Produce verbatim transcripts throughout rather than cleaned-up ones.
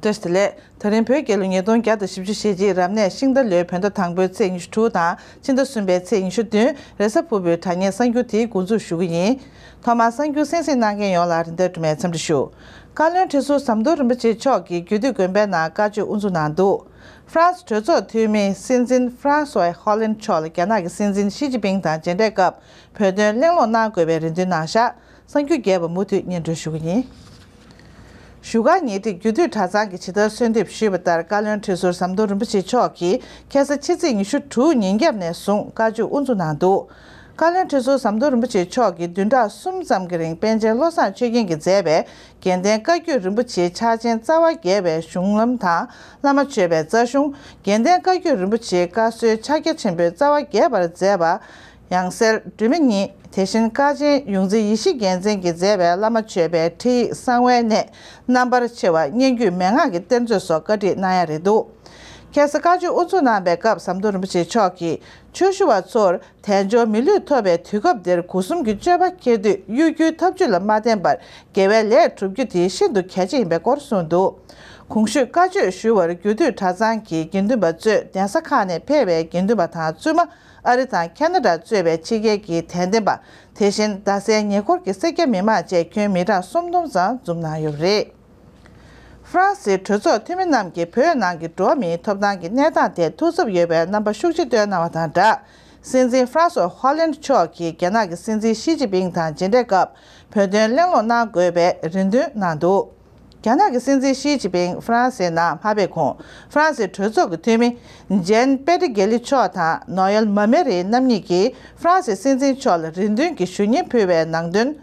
བཀྲ་ཤིས་བདེ་ལེགས། ད་རིང་བོད་རྒྱལ་ལོ་ཉིས་སྟོང་བརྒྱ་དང་བཞི་བཅུ་ཞེ་གཅིག་རབ་གནས་ཤིང་རྟ་ལོའི་བོད་ཟླ་དང་པོའི་ཚེས་ཉི་ཤུ་དྲུག་དང་ཕྱི་ཟླ་གསུམ་པའི་ཚེས་ཉི་ཤུ་བདུན་རེས་གཟའ་ཕུར་བུའི་དྲ་བརྙན་གསར་འགྱུར་དེའི་འགོ་འཛུགས་ཞུ་གི་ཡིན། ཐོག་མར་གསར་འགྱུར་གསན་གཟིགས་གནང་མཁན་ཡོངས་ལ་རིན་ལྡན་སྒྲོལ་མས་འཚམས་འདྲི་ཞུ། བཀའ་བློན་ཁྲི་ཟུར་ཟམ་གདོང་རིན་པོ་ཆེ་མཆོག་གིས་རྒྱུད་སྟོད་དགོན་པའི་ནང་བཀའ་ཆོས་དབུ་འཛུགས་གནང་འདུག་ཧྥ་རན་སི་གྲོས་ཚོགས་འཐུས་མི་སྲིད་འཛིན་ཧྥ་རན་སུ་ཝ་ཧོ་ལན་མཆོག་ལ་རྒྱ་ནག་གི་སྲིད་འཛིན་ཞི་ཅིན་ཕིང་དང་མཇལ་འཕྲད་སྐབས་བོད་དོན་གླེང་སློང་གནང་དགོས་པའི་རེ་འདུན་གནང་བཞག་གསར་འགྱུར་རྒྱས་པ་མུ་མཐུད་སྙན་སྒྲོན་ཞུ་གི་ཡིན། བཞུགས་སྒར་ཉེ་འཁྲིས་རྒྱུད་སྟོད་གྲྭ་ཚང་གིས་ཇི་ལྟར་གསོལ་འདེབས་ཞུས་པ་ལྟར། བཀའ་བློན་ཁྲི་ཟུར་ཟམ་གདོང་རིན་པོ་ཆེ་མཆོག་གིས་ཁ་སང་ཕྱི་ཚེས་ཉི་ཤུ་དྲུག་ཉིན་རྒྱབ་ནས་བཟུང་བཀའ་ཆོས་དབུ་འཛུགས་གནང་འདུག་བཀའ་བློན་ཁྲི་ཟུར་ཟམ་གདོང་རིན་པོ་ཆེ་མཆོག་གིས་བདུན་ཕྲག་གསུམ་ཙམ་གྱི་རིང་པཎ་ཆེན་བློ་བཟང་ཆོས་རྒྱན་གྱིས་མཛད་པའི་དགེ་ལྡན་བཀའ་བརྒྱུད་རིན་པོ་ཆེའི་ཕྱག་ཆེན་རྩ་བ་རྒྱས་པའི་གཞུང་ལམ་དང་། བླ་མ་མཆོད་པའི་རྩ་གཞུང་། དགེ་ལྡན་བཀའ་བརྒྱུད་རིན་པོ་ཆེའི་བཀའ་སྲོལ་ཕྱག་རྒྱ་ཆེན་པོའི་རྩ་བ་རྒྱས་པར་མཛད་པ། ཡང་སྲིད་སྒྲོལ་མ་ཉིད། དེ་བཞིན་དཀའ་ཆེན་ཡོངས་འཛིན་ཡེ་ཤེས་རྒྱལ་མཚན་གྱིས་མཛད་པའི་བླ་མ་མཆོད་པའི་ཁྲིད་ཡིག་གསང་བའི་གནས། རྣམ་པར་ཕྱེ་བ་སྙན་བརྒྱུད་མན་ངག་གི་གཏེར་མཛོད་སོགས་བཀའ་ཁྲིད་གནང་ཡ་རེད་འདུག་ཁ་སང་བཀའ་ཆོས་དབུ་འཛུགས་གནང་པའི་སྐབས་ཟམ་གདོང་རིན་པོ་ཆེ་མཆོག་གིས་ཆོས་ཞུ་བ་ཚོར་དལ་འབྱོར་མི་ལུས་ཐོབ་པའི་དུས་སྐབས་འདིར་སྒོ་གསུམ་གྱི་སྤྱོད་པ་འཁྱེར་དུས་གཡོ་སྒྱུའི་ཐབས་ཇུས་ལ་མ་བརྟེན་པར་དགེ་བའི་ལས་སྒྲུབ་རྒྱུ་དེ་ཤིན་ཏུ་གལ་ཆེ་ཡིན་པའི་སྐོར་གསུངས་འདུག་གོང་ཞུས་བཀའ་ཆོས་ཞུ་བར་རྒྱུད་སྟོད་གྲྭ་ཚང་གི་དགེ་འདུན་པ་གཙོས་གདན་ས་ཁག་ནས་ཕེབས་པའི་དགེ་འདུན་པ་དང་བཙུན་མ། ཨ་རི་དང་ཁ་ན་ཌ་གཙོས་པའི་ཕྱི་རྒྱལ་གྱི་དད་ལྡན་པ། དེ་བཞིན་རྡ་སའི་ཉེ་འཁོར་གྱི་སེར་སྐྱ་མི་མང་བཅས་ཁྱོན་མི་གྲངས་སུམ་སྟོང་ཙམ་འཛོམས་གནང་ཡོད་པ་རེད། ཧྥ་རན་སིའི་གྲོས་ཚོགས་འཐུས་མི་རྣམས་ཀྱིས་བོད་ནང་གི་འགྲོ་བ་མིའི་ཐོབ་ཐང་གི་གནས་སྟངས་ཐད་ཐུགས་འཚབ་ཡོད་པའི་རྣམ་པ་ཤུགས་ཆེ་བཏོན་གནང་བ་དང་སྦྲགས། སྲིད་འཛིན་ཧྥ་རན་སུ་ཧོ་ལན་མཆོག་གིས་རྒྱ་ནག་གི་སྲིད་འཛིན་ཞི་ཅིན་ཕིང་དང་མཇལ་འཕྲད་སྐབས་བོད་དོན་གླེང་སློང་གནང་དགོས་པའི་རེ་འདུན་གནང་འདུག་རྒྱ་ནག་གི་སྲིད་འཛིན་ཞི་ཅིན་ཕིང་ཧྥ་རན་སིའི་ནང་མ་ཕེབས་གོང་། ཧྥ་རན་སིའི་གྲོས་ཚོགས་ཀྱི་འཐུས་མི་ཇན་པེ་ཏི་གེ་ལི་མཆོག་དང་ནོ་ཡལ་མ་མེ་རི་རྣམ་གཉིས་ཀྱིས་ཧྥ་རན་སིའི་སྲིད་འཛིན་མཆོག་ལ་རེ་འདུན་གྱི་ཞུ་སྙན་ཕུལ་བའི་ནང་དོན།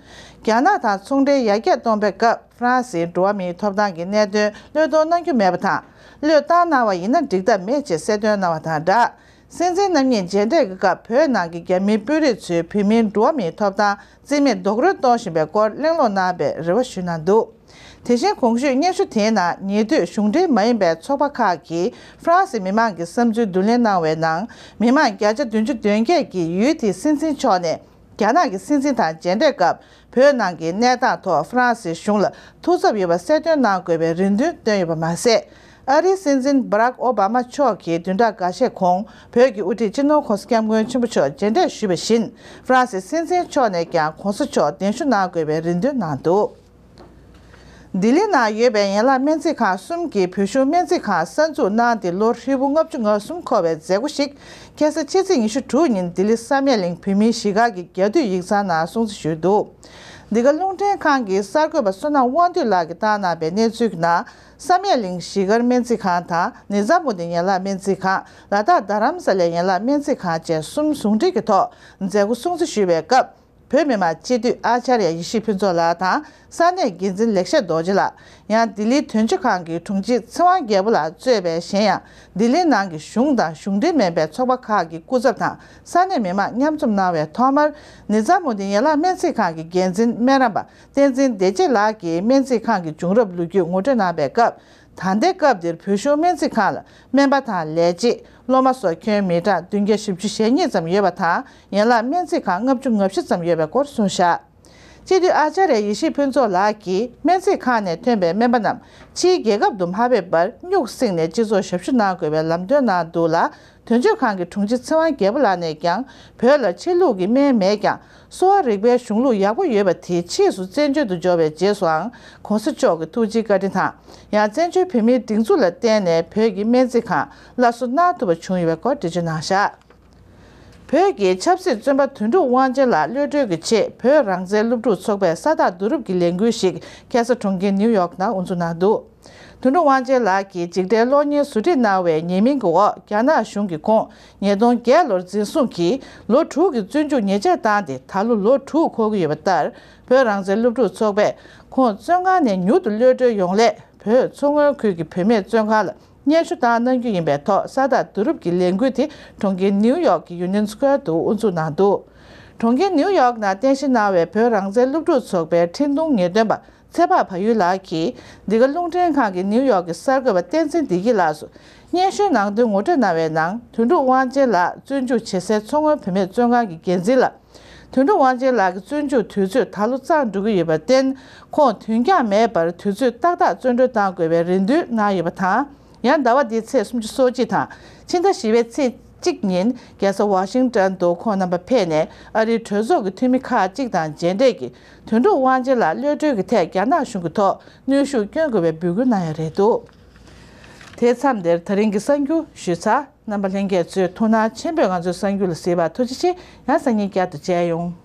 རྒྱ་ནག་དང་ཚོང་འབྲེལ་ཡར་རྒྱས་གཏོང་པའི་སྐབས་ཧྥ་རན་སིའི་འགྲོ་བ་མིའི་ཐོབ་ཐང་གི་གནད་དོན་བློས་གཏོང་གནང་རྒྱུ་མེད་པ་དང་། བློས་བཏང་གནང་བ་ཡིན་ན་འགྲིག་ཐབས་མེད་ཅེས་གསལ་སྟོན་གནང་བ་དང་སྦྲགས། སྲིད་འཛིན་རྣམ་གཉིས་མཇལ་འཕྲད་ཀྱི་སྐབས་བོད་ནང་གི་རྒྱ་མིའི་དཔོན་རིགས་ཚོས་བོད་མིའི་འགྲོ་བ་མིའི་ཐོབ་ཐང་རྩིས་མེད་རྡོག་རོལ་གཏོང་བཞིན་པའི་སྐོར་གླེང་སློང་གནང་བའི་རེ་བ་ཞུས་གནང་འདུག་དེ་བཞིན་གོང་ཞུས་སྙན་ཞུ་དེའི་ནང་ཉེ་དུས་གཞུང་འབྲེལ་མ་ཡིན་པའི་ཚོགས་པ་ཁག་གིས་ཧྥ་རན་སིའི་མི་མང་གི་བསམ་ཚུལ་བསྡུ་ལེན་གནང་བའི་ནང་། མི་མང་བརྒྱ་ཆ་བདུན་ཅུ་དོན་བརྒྱད་ཀྱིས་ཡུལ་དེའི་སྲིད་འཛིན་མཆོག་ནས་རྒྱ་ནག་གི་སྲིད་འཛིན་དང་མཇལ་འཕྲད་སྐབས་བོད་ནང་གི་གནས་སྟངས་ཐོག་ཧྥ་རན་སིའི་གཞུང་ལ་ཐུགས་འཚབ་ཡོད་པ་གསལ་སྟོན་གནང་དགོས་པའི་རེ་འདུན་བཏོན་ཡོད་པ་མ་ཟད། ཨ་རིའི་སྲིད་འཛིན་སྦ་རག་ཨོ་བྷ་མ་མཆོག་གིས་བདུན་ཕྲག་འགའ་ཤས་གོང་བོད་ཀྱི་དབུ་ཁྲིད་སྤྱི་ནོར་༸གོང་ས་༸སྐྱབས་མགོན་ཆེན་པོ་མཆོག་མཇལ་འཕྲད་ཞུས་པ་བཞིན། ཧྥ་རན་སིའི་སྲིད་འཛིན་མཆོག་ནས་ཀྱང་༸གོང་ས་མཆོག་གདན་ཞུ་གནང་དགོས་པའི་རེ་འདུན་གནང་འདུག་ལྡི་ལི་ནང་ཡོད་པའི་ཡན་ལག་སྨན་རྩིས་ཁང་གསུམ་གྱིས་བོད་གཞུང་སྨན་རྩིས་ཁང་གསར་འཛུགས་གནང་སྟེ་ལོ་ཧྲིལ་པོ་ལྔ་བཅུ་ང་གསུམ་འཁོར་བའི་མཛད་སྒོ་ཞིག་ཁ་སང་ཕྱི་ཚེས་ཉི་ཤུ་དྲུག་ཉིན་ལྡི་ལི་བསམ་ཡས་གླིང་བོད་མིའི་གཞིས་སྒར་གྱི་རྒྱ་སྟོད་ཡིག་ཚང་ནང་སྲུང་བརྩི་ཞུས་འདུག་འདི་ག་རླུང་འཕྲིན་ཁང་གི་གསར་འགོད་པ་བསོད་ནམས་དབང་འདུས་ལགས་ཀྱིས་བཏང་གནང་པའི་གནས་ཚུལ་གྱི་ནང་། བསམ་ཡས་གླིང་གཞིས་སྒར་སྨན་རྩིས་ཁང་དང་ནི་ཛ་མུ་དིན་ཡན་ལག་སྨན་རྩིས་ཁང་། ལ་དྭགས་རྡ་རམ་ས་ལའི་ཡན་ལག་སྨན་རྩིས་ཁང་བཅས་གསུམ་ཟུང་འབྲེལ་གྱི་ཐོག་མཛད་སྒོ་སྲུང་བརྩི་ཞུས་པའི་སྐབས། བོད་མི་མང་སྤྱི་འཐུས་ཨ་ཅཱརྱ་ཡེ་ཤེས་ཕུན་ཚོགས་ལགས་དང་ས་གནས་འགན་འཛིན་ལེགས་བཤད་རྡོ་རྗེ་ལགས། ཡང་ལྡི་ལིའི་དོན་གཅོད་ཁང་གི་དྲུང་ཆེ་ཚེ་དབང་རྒྱལ་པོ་ལགས་གཙོས་པའི་གཞན་ཡང་ལྡི་ལིའི་ནང་གི་གཞུང་དང་གཞུང་འབྲེལ་མིན་པའི་ཚོགས་པ་ཁག་གི་སྐུ་ཚབ་དང་ས་གནས་མི་མང་མཉམ་འཛོམས་གནང་བའི་ཐོག་མར་ནི་ཛ་མུ་དིན་ཡན་ལག་སྨན་རྩིས་ཁང་གི་འགན་འཛིན་སྨན་རམས་པ་བསྟན་འཛིན་བདེ་སྐྱིད་ལགས་ཀྱིས་སྨན་རྩིས་ཁང་གི་བྱུང་རབས་ལོ་རྒྱུས་ངོ་སྤྲོད་གནང་པའི་སྐབས། ད་ལྟའི་སྐབས་འདིར་བོད་གཞུང་སྨན་རྩིས་ཁང་ལ་སྨན་པ་དང་ལས་བྱེད། སློབ་མ་སོགས་ཁྱོན་མི་གྲངས་བདུན་བརྒྱ་བཞི་བཅུ་ཞེ་གཉིས་ཙམ་ཡོད་པ་དང་ཡན་ལག་སྨན་རྩིས་ཁང་ལྔ་བཅུ་ང་བཞི་ཙམ་ཡོད་པའི་སྐོར་གསུངས་བཞག་སྤྱི་འཐུས་ཨ་ཅཱརྱ་ཡེ་ཤེས་ཕུན་ཚོགས་ལགས་ཀྱིས་སྨན་རྩིས་ཁང་ནས་ཐོན་པའི་སྨན་པ་རྣམས་ཕྱིའི་རྒྱལ་ཁབ་ཏུ་མ་ཕེབས་པར་སྨྱུག་བསྲིངས་ནས་སྤྱི་ཚོགས་ཞབས་ཞུ་གནང་དགོས་པའི་ལམ་སྟོན་གནང་འདུག་ལ། དོན་གཅོད་ཁང་གི་དྲུང་ཆེ་ཚེ་དབང་རྒྱལ་པོ་ལགས་ནས་ཀྱང་བོད་ལ་ཕྱི་ལུགས་ཀྱི་སྨན་མེད་ཀྱང་གསོ་བ་རིག་པའི་གཞུང་ལུགས་ཡག་པོ་ཡོད་པ་དེ་ཕྱིས་སུ་བཙན་བྱོལ་དུ་འབྱོར་བའི་རྗེས་སུའང་༸གོང་ས་མཆོག་གི་ཐུགས་རྗེའི་བཀའ་དྲིན་དང་། ཡང་བཙན་བྱོལ་བོད་མིའི་སྒྲིག་འཛུགས་ལ་བརྟེན་ནས་བོད་ཀྱི་སྨན་རྩིས་ཁང་སླར་གསོ་གནང་ཐུབ་པ་བྱུང་ཡོད་པའི་སྐོར་འགྲེལ་བརྗོད་གནང་བཞག་བོད་ཀྱི་ཆབ་སྲིད་བཙོན་པ་དོན་གྲུབ་དབང་ཆེན་ལགས་གློད་གྲོལ་གྱི་ཆེད་བོད་རང་བཙན་སློབ་ཕྲུག་ཚོགས་པས་ས་རྟགས་བསྡུ་རུབ་ཀྱི་ལས་འགུལ་ཞིག་ཁ་སང་གྲོང་ཁྱེར་ནིའུ་ཡོག་ནང་དབུ་འཛུགས་གནང་འདུག་དོན་གྲུབ་དབང་ཆེན་ལགས་ཀྱིས་འཇིགས་བྲལ་གློག་བརྙན་བཟོ་སྒྲིག་གནང་བའི་ཉེས་མིང་གི་འོག་རྒྱ་ནག་གཞུང་གིས་ཁོང་ཉིས་སྟོང་བརྒྱད་ལོར་འཛིན་བཟུང་གིས་ལོ་དྲུག་གི་བཙོན་འཇུག་ཉེས་ཆད་བཏང་སྟེ་ད་ལོ་ལོ་དྲུག་འཁོར་གྱི་ཡོད་པ་ལྟར། བོད་རང་བཙན་སློབ་ཕྲུག་ཚོགས་པས་ཁོང་བཙོན་ཁང་ནས་མྱུར་དུ་གློད་གྲོལ་ཡོང་སླད་བོད་མཚོ་སྔོན་ཁུལ་གྱི་བུད་མེད་བཙོན་ཁང་ལ་སྙན་ཞུ་བཏང་གནང་རྒྱུ་ཡིན་པའི་ཐོག་ས་རྟགས་བསྡུ་རུབ་ཀྱི་ལས་འགུལ་དེ་གྲོང་ཁྱེར་ནིའུ་ཡོག་གི་ཡུ་ནིན་སྐོར་དུ་དབུ་འཛུགས་གནང་འདུག་གྲོང་ཁྱེར་ནིའུ་ཡོག་ནང་རྟེན་གཞི་གནང་བའི་བོད་རང་བཙན་སློབ་ཕྲུག་ཚོགས་པའི་འཕྲིན་གཏོང་ངེས་སྟོན་པ་ཚེ་དཔག་བལ་ཡུལ་ལགས་ཀྱིས་འདི་ག་རླུང་འཕྲིན་ཁང་གི་ནིའུ་ཡོག་གི་གསར་འགོད་པ་བསྟན་འཛིན་བདེ་སྐྱིད་ལགས་སུ་སྙན་ཞུའི་ནང་དོན་ངོ་སྤྲོད་གནང་བའི་ནང་དོན་གྲུབ་དབང་ཆེན་ལགས་བཙོན་འཇུག་བྱེད་སའི་མཚོ་སྔོན་བུད་མེད་བཙོན་ཁང་གི་འགན་འཛིན་ལ། དོན་གྲུབ་དབང་ཆེན་ལགས་ཀྱི་བཙོན་འཇུག་དུས་ཚོད་ད་ལོ་རྩ་འགྲོ་གི་ཡོད་པར་བརྟེན། ཁོང་དུས་འགྱངས་མེད་པར་དུས་ཚོད་ཏག་ཏག་བཙོན་གྲོལ་གཏང་དགོས་པའི་རེ་འདུན་གནང་ཡོད་པ་དང་། ཡང་ཟླ་བ་འདིའི་ཚེས་སུམ་ཅུ་སོ་གཅིག་དང་། ཕྱི་ཟླ་བཞི་པའི་ཚེས་གཅིག་ཉིན་རྒྱལ་ས་ཝ་ཤིང་ཏོན་དུ་ཁོང་རྣམ་པ་ཕེབས་ནས། ཨ་རིའི་གྲོས་ཚོགས་ཀྱི་འཐུས་མི་ཁག་ཅིག་དང་མཇལ་འཕྲད་ཀྱིས། དོན་གྲུབ་དབང་ཆེན་ལགས་གློད་གྲོལ་གྱི་ཐད་རྒྱ་ནག་གཞུང་གི་ཐོག་གནོན་ཤུགས་སྐྱོན་དགོས་པའི་འབོད་སྐུལ་གནང་ཡོད་རེད་འདུག་དེ་མཚམས་འདིར་ད་རིང་གི་གསར་འགྱུར་ཞུས་ཚར། རྣམ་པ་ལྷན་རྒྱས་ཚོས་ཐུགས་སྣང་ཆེན་པོས་ང་ཚོའི་གསར་འགྱུར་ལ་གཟིགས་པར་ཐུགས་རྗེ་ཆེ། ཡང་སང་ཉིན་བསྐྱར་དུ་མཇལ་ཡོང་།